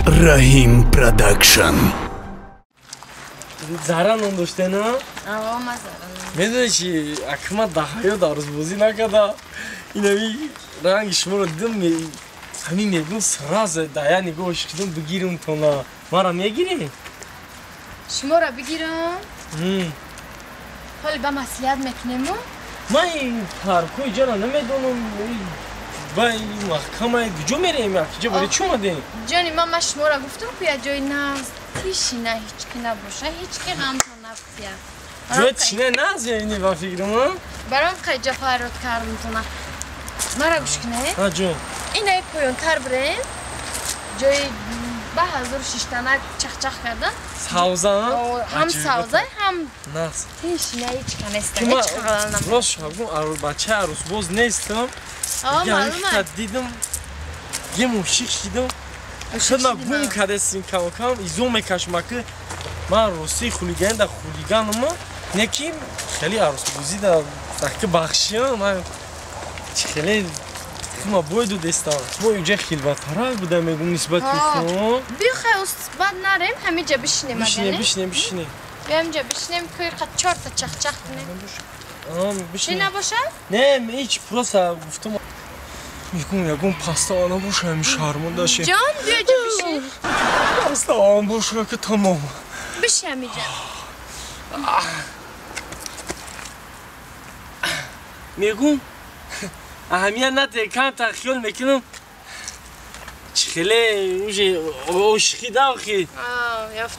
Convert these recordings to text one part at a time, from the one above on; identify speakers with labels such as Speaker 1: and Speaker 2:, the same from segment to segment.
Speaker 1: Раҳим Продакшн.
Speaker 2: Зара ном доште, на?
Speaker 3: Аво, ма Зара ном.
Speaker 2: Медонӣ чи, акма даҳаё дарузбозӣ накарда. Инами ранги шуморо дидам, ҳамин мегум сразу да я нигоҳ кидам бигирам тона. Мара мегирӣ?
Speaker 3: Шуморо бигирам? Ҳоли ба маслиҳат мекунему?
Speaker 2: Ман ин паркҳои ҷара намедонам. Ба маҳкамай куҷо мерем? Якиҷа барои чӣ омадем?
Speaker 3: Ҷони ман, ман шуморо гуфтам, ку як ҷои нағз тишина, ҳеҷ ки набоша, ҳеҷ ки ғамтон нафтия.
Speaker 2: Ҷои тишина нағз яъне ба фикрам, а?
Speaker 3: Баром қай ҷа фарёд кардамтона. Мара гӯш кунед.
Speaker 2: Ҳа, ҷон.
Speaker 3: Инаи поёнтар бирем. Ҷои ба ҳазор шиштанак чахчах кардан.
Speaker 2: Савза?
Speaker 3: Ҳам савза, ҳам
Speaker 2: нағз.
Speaker 3: Тишина ҳеҷ ка неста, ҳеҷ ка ғалал намекунад.
Speaker 2: Рост шабгум, бачаи арӯсбоз нестам.
Speaker 3: Маълум.
Speaker 2: Дидам, е мушик шидам. Худма гум кардастим кам-кам, изо мекашма ки ман рости хулиган да хулиганама, не ки хеле арӯсбозӣ да таки бахшиям, ман хеле худма бой додестам. Бо инҷа хилваттарак буда мегум нисбати шумо.
Speaker 3: Биё хай баъд нарем, ҳамиҷа бишинем.
Speaker 2: Бишинем, бишинем, бишинем.
Speaker 3: Биё ҳамиҷа бишинем, кӯи қад чорта чахчах кунем.
Speaker 2: Бишинем.
Speaker 3: Чи набошад?
Speaker 2: Не, ҳеҷ, просто гуфтам. Мегум ягон пастава набоша, ҳами шармонда ши.
Speaker 3: Ҷон, биё ҷа бишин.
Speaker 2: Паставам боша ки тамом.
Speaker 3: Бишин ҳамиҷа.
Speaker 2: Мегум аҳамият наде, камтар хиёл мекунам. Чӣ хеле уже ошиқӣ давхи.
Speaker 3: Ёфт.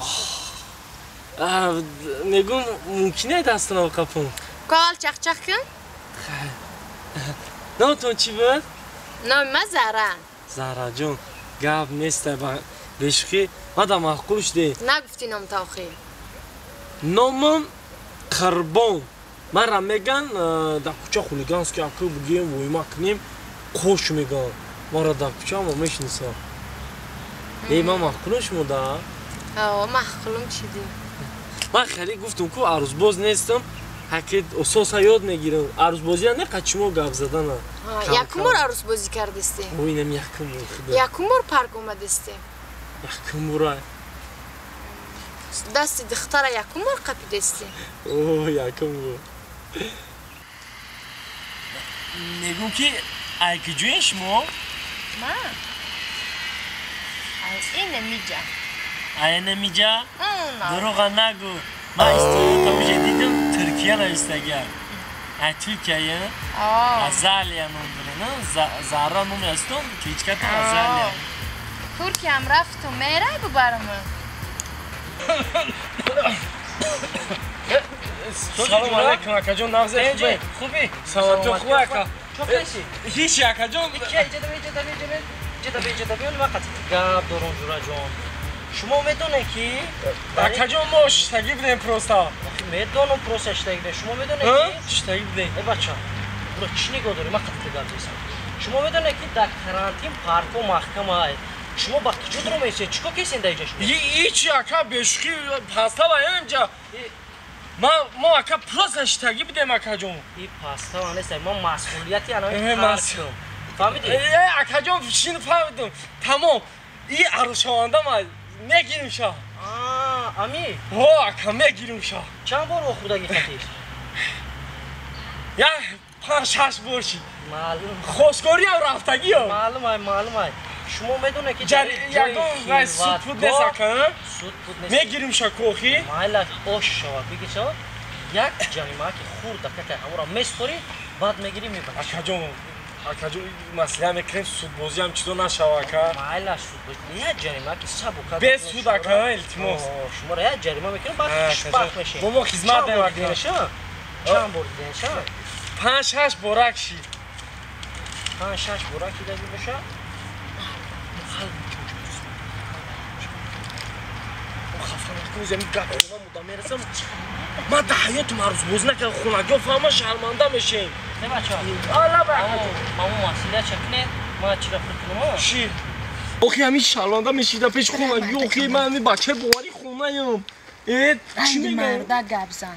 Speaker 2: Мегум мумкин е дастонам қапум?
Speaker 3: Кол чахчах кун.
Speaker 2: Номтон чӣ буд?
Speaker 3: Номи ман Зара.
Speaker 2: Зараҷон, гап нест, бешухӣ мада маъқул шудем.
Speaker 3: Нагуфтӣ номта охир.
Speaker 2: Номам Қурбон. Мара меган дар кӯча хулиганский ака бигем, войма кунем, қош меган. Мара дар кӯча ама мешиносам. Э, ман маъқулам шумо да?
Speaker 3: О, маъқулам шудӣ.
Speaker 2: Ман хеле гуфтам ку арӯсбоз нестам, ҳаки ососа ёд мегирам. Арӯсбозия не қачимо гап задана.
Speaker 3: Якум бор арӯсбозӣ кардистӣ?
Speaker 2: О, инам якум бор, худо.
Speaker 3: Якум бор парк омадистӣ?
Speaker 2: Якум бора.
Speaker 3: Дасти духтара якум бор қапидистӣ?
Speaker 2: О, якум бор. Мегум ки ай куҷоен шумо?
Speaker 3: Ман? Ай инамиҷа.
Speaker 2: Ай инамиҷа? Дурӯға нагӯ. Ман историёта уже дидам, Туркия навистага. Ай Туркия, Азалия ном дорад, Зара номи астон, кличкатон Азалия.
Speaker 3: Туркиям рафту мерай бубарам.
Speaker 2: Салом алейкум, акаҷон, нағзе хубе?
Speaker 4: Хубӣ?
Speaker 2: Саломатӣ хуб, ака?
Speaker 4: Чо қилиши?
Speaker 2: Ҳеҷ, акаҷон.
Speaker 4: Иҷада, иҷада, биё, нима қати гап дорам, ҷураҷон. Шумо медонед ки
Speaker 2: акаҷон, мо шиштагӣ будем просто.
Speaker 4: Медонам, просто шиштагӣ будем. Шумо медонед ки
Speaker 2: шиштагӣ будем.
Speaker 4: Э бача, буро чӣ нигоҳ дорӣ? Ман қати гап зесам. Шумо медонед ки дар карантин паркҳо маҳкам ай. Шумо ба куҷо дуро меистед? Чӣ кор кесен дар иҷа шумо?
Speaker 2: Ҳеҷ, ака, бешухӣ пастава инҷа. Мо ака просто шиштагӣ будем, акаҷон.
Speaker 4: И пастава нест, ман масъулияти анави паркам. Фаҳмидӣ?
Speaker 2: Э, акаҷон, шин фаҳмидам. Тамом. И арӯсшаванда ма мегирим ша.
Speaker 4: Ами?
Speaker 2: Ҳо, ака, мегирим ша.
Speaker 4: Чанд бор вохӯрдагӣ хатиш?
Speaker 2: Як панҷ шаш бор шид.
Speaker 4: Маълум.
Speaker 2: Хостгориам рафтагиё.
Speaker 4: Маълум ай, маълум ай. Шумо медонед ки
Speaker 2: ягон вай суд пуд нест, ака?
Speaker 4: Суд пуд нест.
Speaker 2: Мегирим ша кохи?
Speaker 4: Майла ош шавад, биги шавад. Як ҷарима ки хурда какай ҳамора меспорӣ, баъд мегирӣ мебарӣ.
Speaker 2: Акаҷон, акаҷон, маслиҳат мекунем, судбозиам чизо нашава, ака.
Speaker 4: Майла судбозӣ, як ҷарима ки сабука.
Speaker 2: Без суд, ака, илтимос.
Speaker 4: Шуморо як ҷарима мекунем, баъд хушбахт мешем.
Speaker 2: Бо мо хизмат дем, ака.
Speaker 4: Чанд бор диденша?
Speaker 2: Панҷ шаш борак шид.
Speaker 4: Панҷ шаш борак шидаги боша?
Speaker 2: Ман дар ҳаётам арӯсбозӣ накардам, хонагиҳо фаҳма шарманда мешем.
Speaker 4: Не бача, мамо масъулият ча кунед, ман чиро фикр кунам?
Speaker 2: Чӣ? Охи ҳамин шарманда мешида пеши хонагиҳо, охи ман ҳамин бачаи бовари хонаям. Э, чӣ мегӯям?
Speaker 3: Марда гап зан.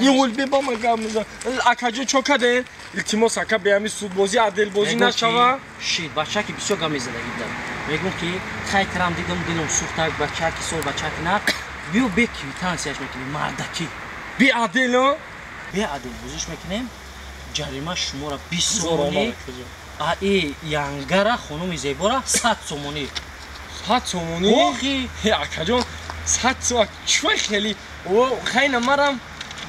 Speaker 2: Ин бе ма гап мезан. Акаҷон чо каден? Илтимос ака беами судбозӣ адилбозӣ нашава.
Speaker 4: Шид, бачаки бисёр гап мезадагӣ будам. Мегӯм ки хай трам дидам дилам сӯхта, бачаки сол бачаки на. Биё бе квитансияш мекунем, мардакӣ.
Speaker 2: Би адил,
Speaker 4: бе адил бозиш мекунем. Ҷарима шуморо 20 сомонӣ, а и янгара хонуми зебора 100 сомонӣ.
Speaker 2: 100 сомонӣ?
Speaker 4: Охи,
Speaker 2: акаҷон 100 сомон чӣ хеле? О, хайна марам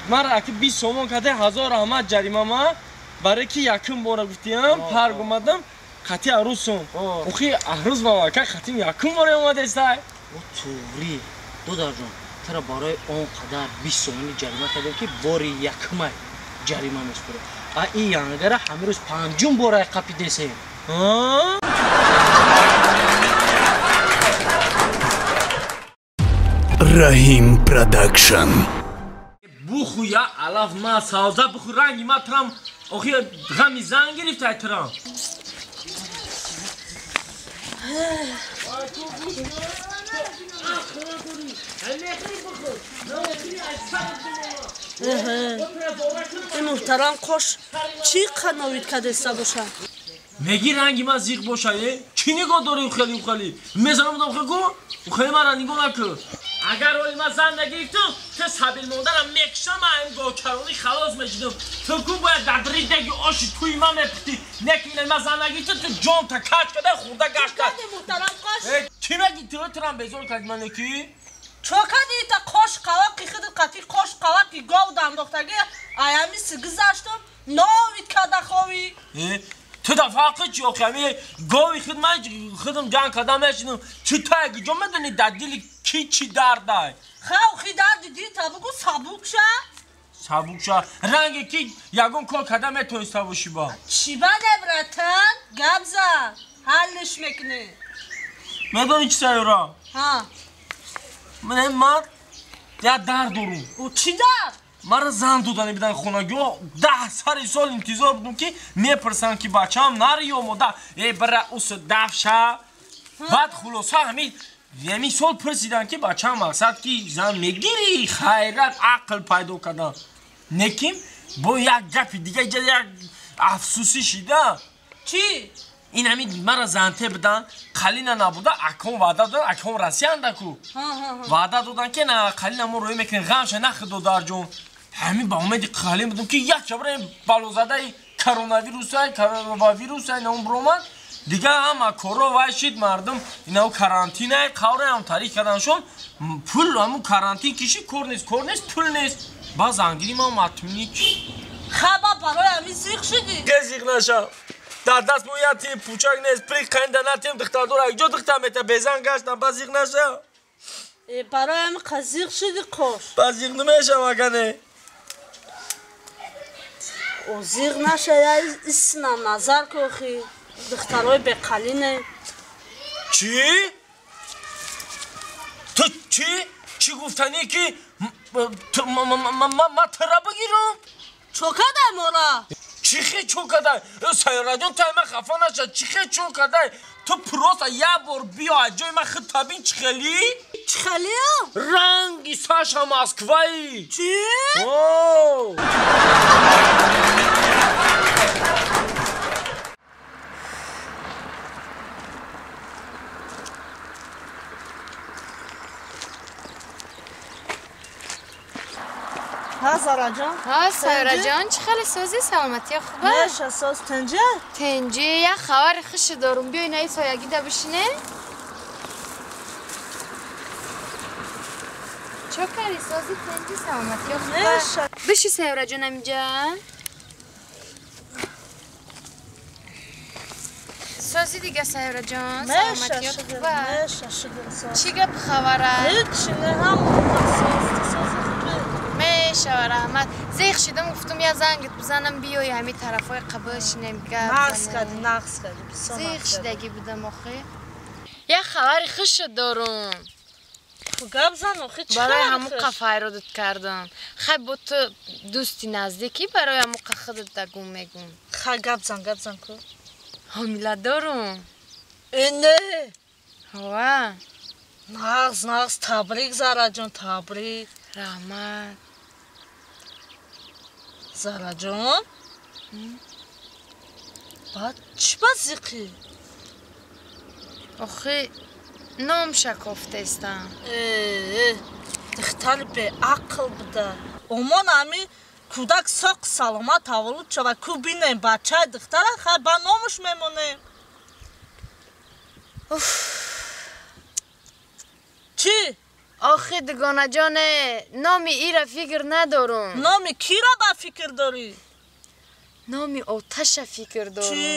Speaker 2: мара аки 20 сомон каде 1000 раҳмат ҷарима ма барои ки якум бора гуфтиам парг омадам қати арӯсум. Охи арӯс ба ака қатим якум бора омадестай.
Speaker 4: О туғри, додарҷон, тура барои он қадар 20 сомонӣ ҷарима кардем ки бори якумай ҷарима меспорем. А и янгара ҳамин рӯз панҷум бора қапидесем.
Speaker 1: Раҳим Продакшн.
Speaker 2: Буху я алаф ма савза буху ранги ма трам охи ғами зан гирифтай трам.
Speaker 5: Ин муҳтарам қош чӣ қановид кадеста боша?
Speaker 2: Меги ранги ма зиқ боша, э? Чӣ нигоҳ дорӣ ухели ухели? Мезанам будам хе гу? Ухели мара нигоҳ накун. Агар оли ма зан нагирифтум, ту сабил модарам мекушам, ма ин говчаронӣ халос мешидум. Ту ку бояд дар ридаги оши туи ма мепухтӣ. Не ки ина ма зан нагирифтум, ту ҷон та кач када хурда гашта.
Speaker 5: Муҳтарам қош?
Speaker 2: Чӣ меги ту трам безор кардӣ мане ки?
Speaker 5: Чо кардӣ та қош қавақи худ қати қош қавақи гов дандохтаги аями сигизаштум новид када ховӣ.
Speaker 2: Ту да фарқи чи охи ами гови худ ман худам ҷанг карда мешинам. Чӣ таги ҷо медонӣ дар дили ки чӣ дардай?
Speaker 5: Хавхи дарди дита бугу сабук ша.
Speaker 2: Сабук ша. Ранге ки ягон кор карда метавониста бошӣ ба.
Speaker 5: Чӣ баде братан? Гап зан. Ҳаллиш мекунӣ.
Speaker 2: Медонӣ чӣ сайёра?
Speaker 5: Ҳа.
Speaker 2: Ман як дард дорум.
Speaker 5: Ӯ чӣ дард?
Speaker 2: Мара зан додани бидан хонагиҳо 10 сари сол интизор будум ки мепурсанд ки бачаам нари ё мода. Э бара усу дафша. Баъд хулоса ҳамин сол пурсиданд ки бачаам мақсад ки зан мегирӣ, хайрат ақл пайдо кардан. Неким бо як гапи дига иҷа як афсусӣ шида.
Speaker 5: Чӣ?
Speaker 2: Ин ҳамин мара занте бидан, қалина набуда, акон ваъда додан, акон Россиянда ку. Ваъда додан ки на қалина мо рӯй мекунем, ғамша нахӯр додарҷон. Ҳамин ба умеди қалин будум ки як шабра балозадаи коронавирусай, коронавирусай наум биромад. Дига ҳама коро вай шид мардум, инау карантинай, қавраям тарих карданшон, пул ҳамун карантин киши кор нест, кор нест, пул нест. Ба зангири ман матмник.
Speaker 5: Хаба барои ҳамин зиқ шидӣ?
Speaker 2: Ге зиқ нашам. Дар даст мо як тим пучак нест, при қанда натем духтардор, якҷо духтар мета безан гаштам, ба зиқ нашам.
Speaker 5: Барои ҳамин қа зиқ шидӣ қош?
Speaker 2: Ба зиқ намешам агане.
Speaker 5: О зиқ наша, я истинам назар кохи. Духтарои беқалине.
Speaker 2: Чӣ? Ту чӣ? Чӣ гуфтанӣ ки ма тра бигирам?
Speaker 5: Чо кадай мора?
Speaker 2: Чӣ хе чо кадай? Сайёраҷон, ту ай ман хафа наша. Чӣ хе чо кадай? Ту просто як бор биё аз ҷои ман худ табин чӣ хелӣ?
Speaker 5: Чӣ хелиё?
Speaker 2: Ранги Саша Москваи.
Speaker 5: Чӣ?
Speaker 2: О!
Speaker 5: ها زارا
Speaker 3: ها سارا جان چه خیلی سازی سلامتی خوبه؟
Speaker 5: نه ساز تنجه؟
Speaker 3: تنجه یه خبر خوش دارم بیا اینا سایگی ده بشینه چه کاری سازی تنجه سلامتی خوبه؟ بشی سارا جان اینجا سازی دیگه سارا جان سلامتی خوبه؟
Speaker 5: نه
Speaker 3: چی گپ خبره؟
Speaker 5: هیچ نه همون سازی
Speaker 3: میشه رحمت زیخ شدم گفتم یه زنگت بزنم بیای همین طرفای قبل شینم گپ
Speaker 5: نقص کردی نقص کردی
Speaker 3: زیخ شدگی بودم آخه یه خبر خوش دارم
Speaker 5: گپ زن آخه چی
Speaker 3: برای همون قفای کردم خیلی با تو دوستی نزدیکی برای همون خودت دگم میگم
Speaker 5: خیلی گپ زن گپ زن کو
Speaker 3: حامله دارم
Speaker 5: اینه
Speaker 3: ها
Speaker 5: نقص نقص تبریک زارا جان تبریک
Speaker 3: Раҳмат.
Speaker 5: Зараҷон, баъд чӣ ба зиқӣ?
Speaker 3: Охи, номша кофтестам.
Speaker 5: Э, духтари беақл буда. Омон ами кӯдак соқ саломат таваллуд шава, ку бинем бачаи духтара, хай ба номуш мемонем. Чӣ?
Speaker 3: Охи, дугонаҷоне, номи ира фикр надорум.
Speaker 5: Номи кира ба фикр дорӣ?
Speaker 3: Номи оташа фикр дорум.
Speaker 5: Чӣ?